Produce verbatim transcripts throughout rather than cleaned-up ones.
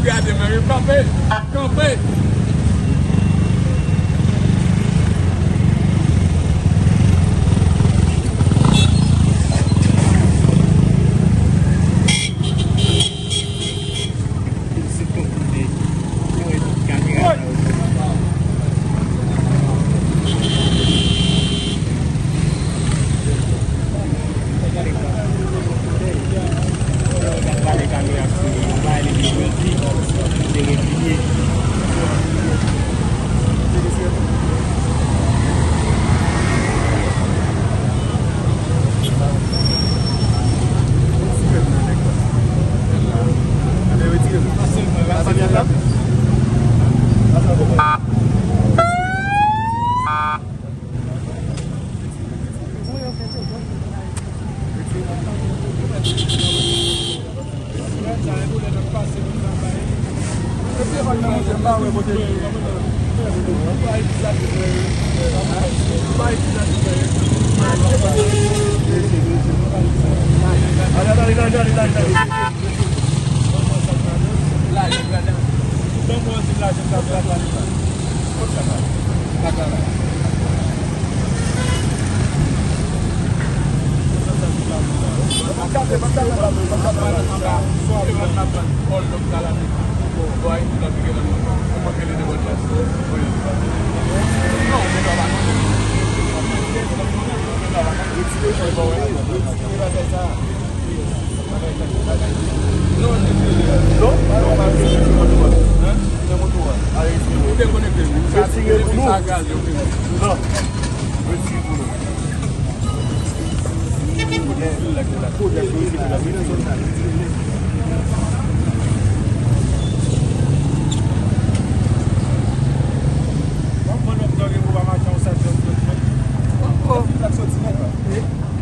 Gade mwen, kanpe, kanpe. Retire pou nou. Non. Retire pou nou.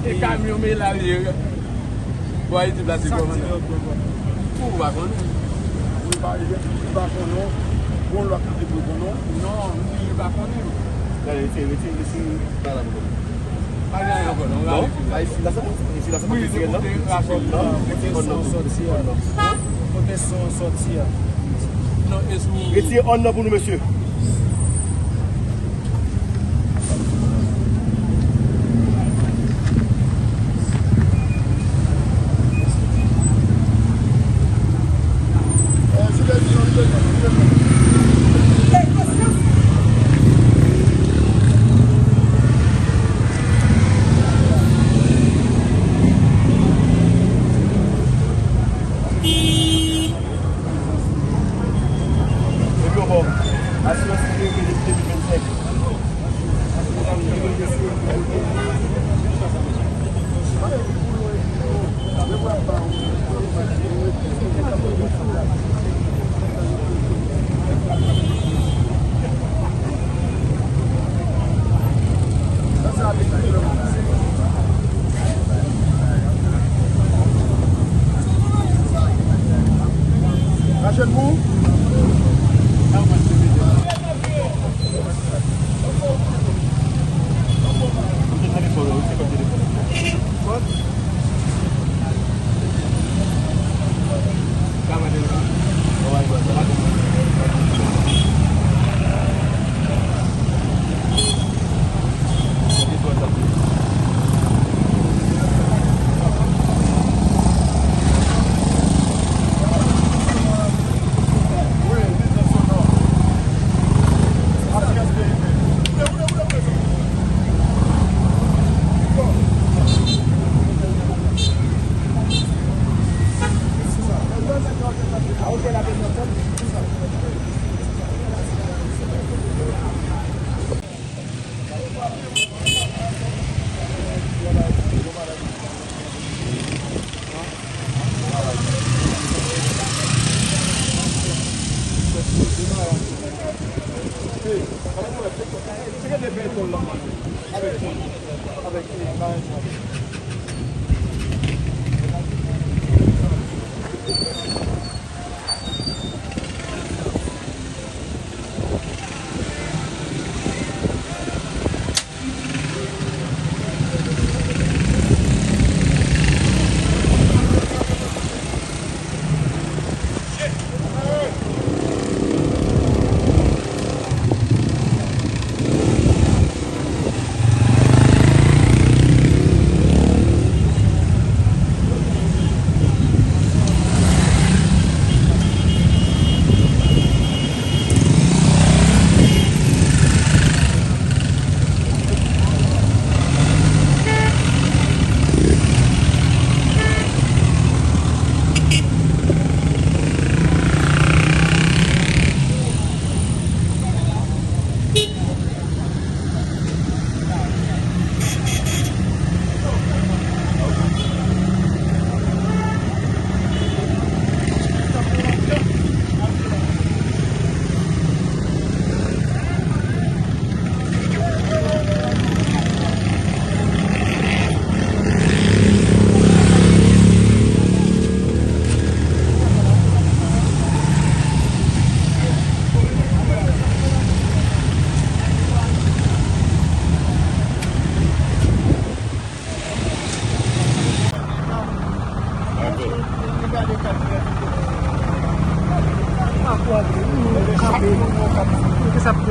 E kamyon Melal ye. Bò Ayiti plase kòman? Ou pa konnen? Ou pa, ou pa konnen. Bon lòt ki te pou konnen. Non, li pa konnen. Gade, se, se, se, pa la pou konnen. Pa gen ankò, non. Non, pa isi la, se bon, isi la, se bon. Wi, se kote Rachel nan, kote son sòti a. Kote son sòti a. Non, e sou. Retire on nan pou nou, mesye. Epi ankò, asirans prive depi de mil vennsenk. Rachel pou ou?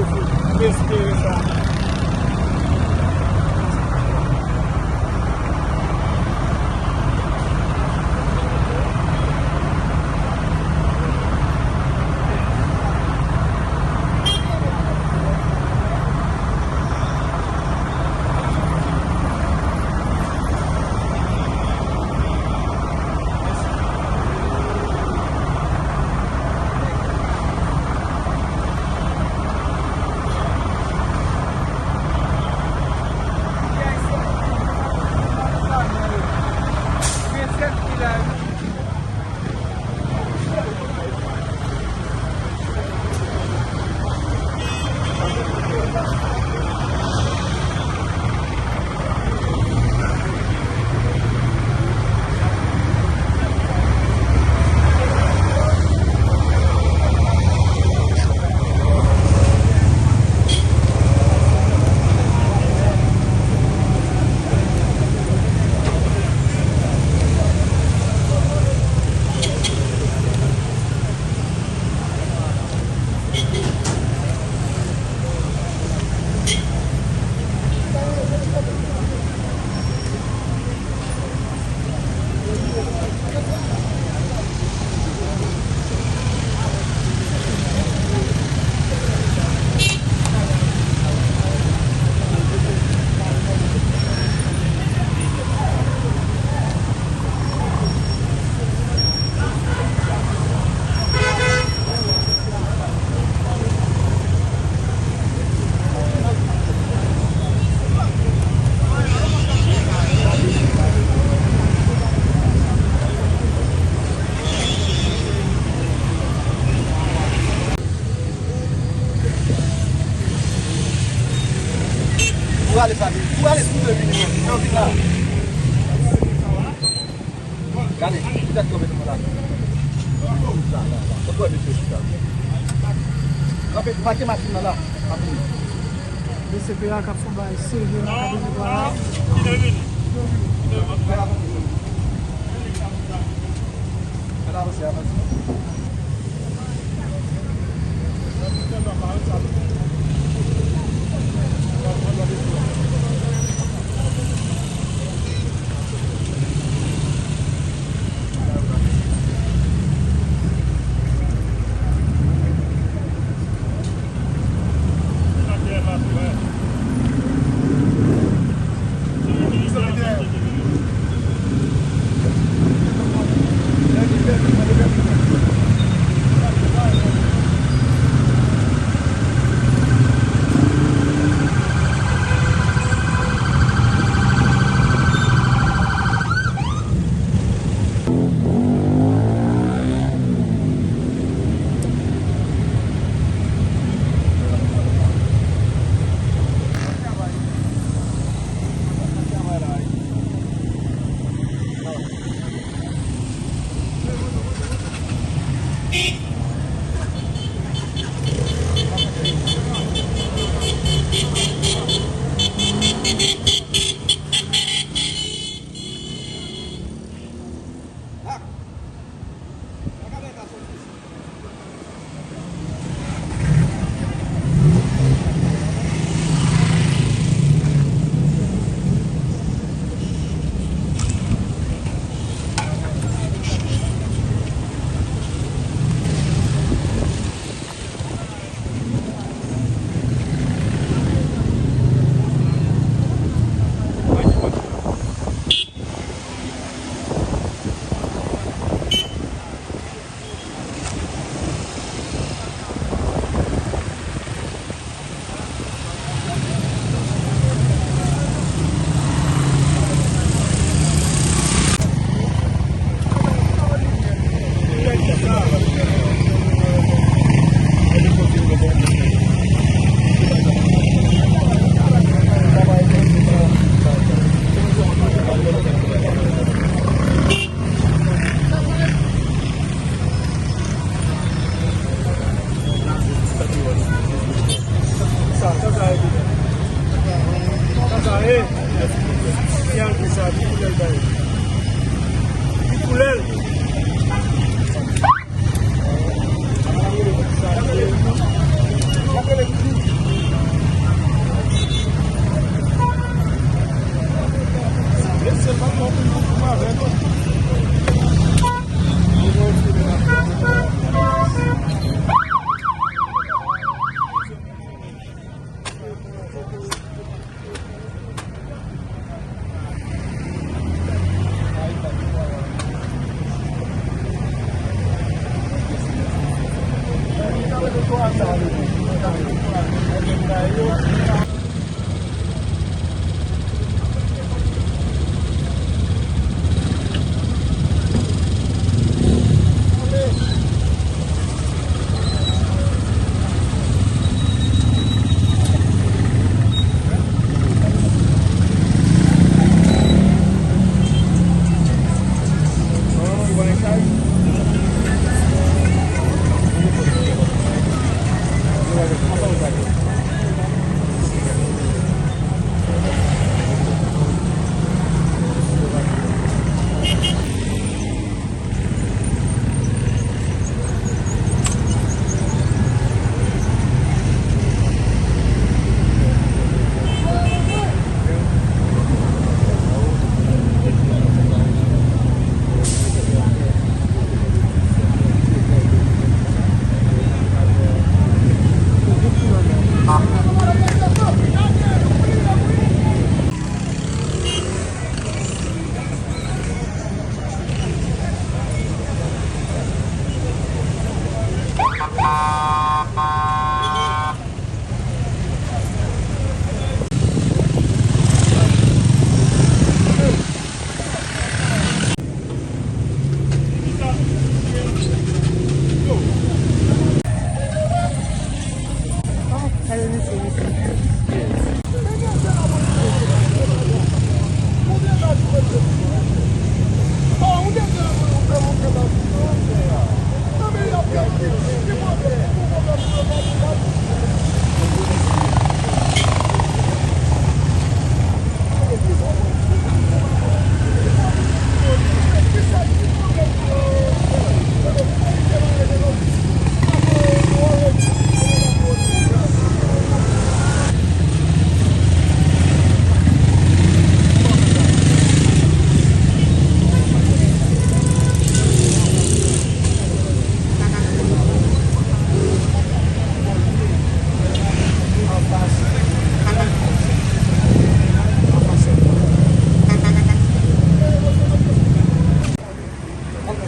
M espere sa. Ou ale sa vin. Ou ale sou de vin. Nan vin la. Gade, poutèt yo met mwen la. La, la, la. Ou kwè mesye chita. Kanpe, pake machin nan la. Kanpe. D C P A k ap fè yon bagay serye nan Akademi Dwa la. Fè avanse. Fè avanse, avanse.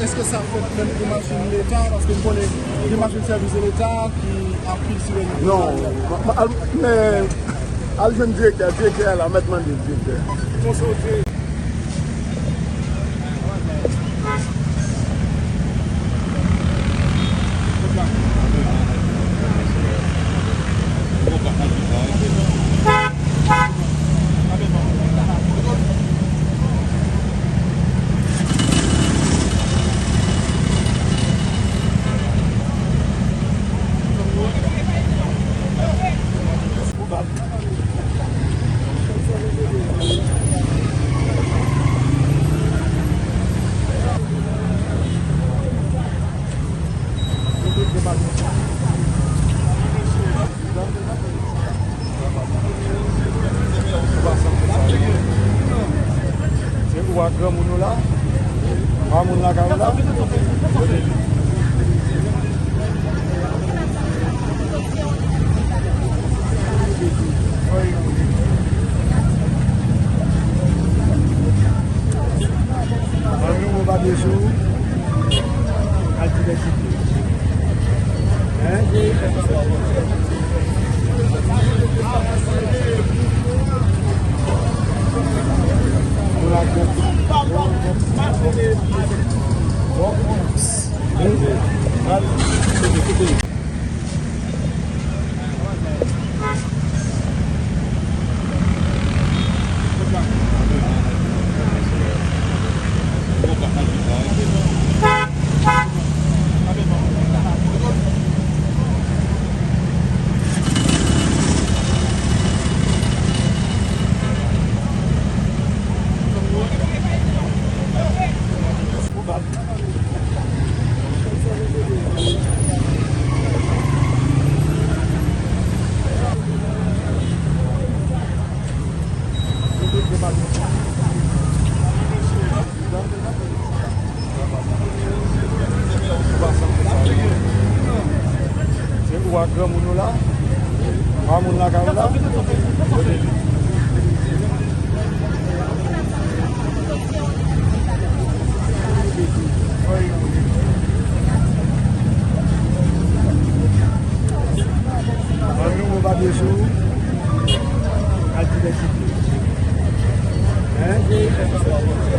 Èske sa fèt menm pou machin Leta? Paske m konnen gen machin sèvis Leta ki ap kiltive. Non, ma- ma- al- men al jwenn direktè, direktè a la, mèt mande direktè. Se ou ak granmoun ou la? Pa moun lakay ou la? Ann nou bon papye sou ak divèsite. Hein? Bon, bon. Se ou ak granmoun ou la? Pa moun lakay ou la? Ann nou bon papye sou ak divèsite. Hein?